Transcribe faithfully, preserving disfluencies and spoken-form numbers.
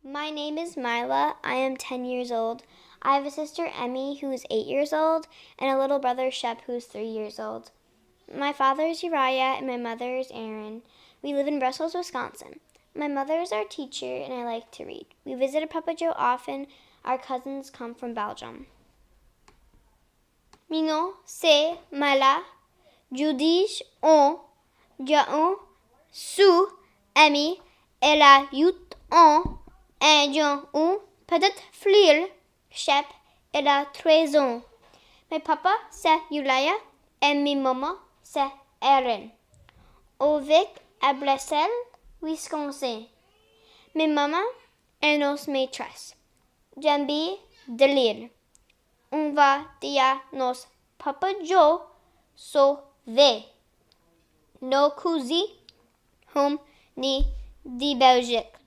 My name is Mila. I am ten years old. I have a sister, Emmy, who is eight years old, and a little brother, Shep, who is three years old. My father is Uriah and my mother is Erin. We live in Brussels, Wisconsin. My mother is our teacher and I like to read. We visit Papa Joe often. Our cousins come from Belgium. Mi nom c'èst Mila. Dj'a dîj ans. Dj'a on soû, Emmy. Èle a yût ans. Èt dj'a on p'tit frére, Shep. Il a trwès ans. Mi papa c'èst Uriah èt mi moman c'èst Erin. On vike à Brussels, Wisconsin. Mi moman èst nosse mêtrèsse. Dj'in.me bin dîre. On va dèdja nosse Papa Joe sovint. Nos cousins sont v'nous di Bèljike.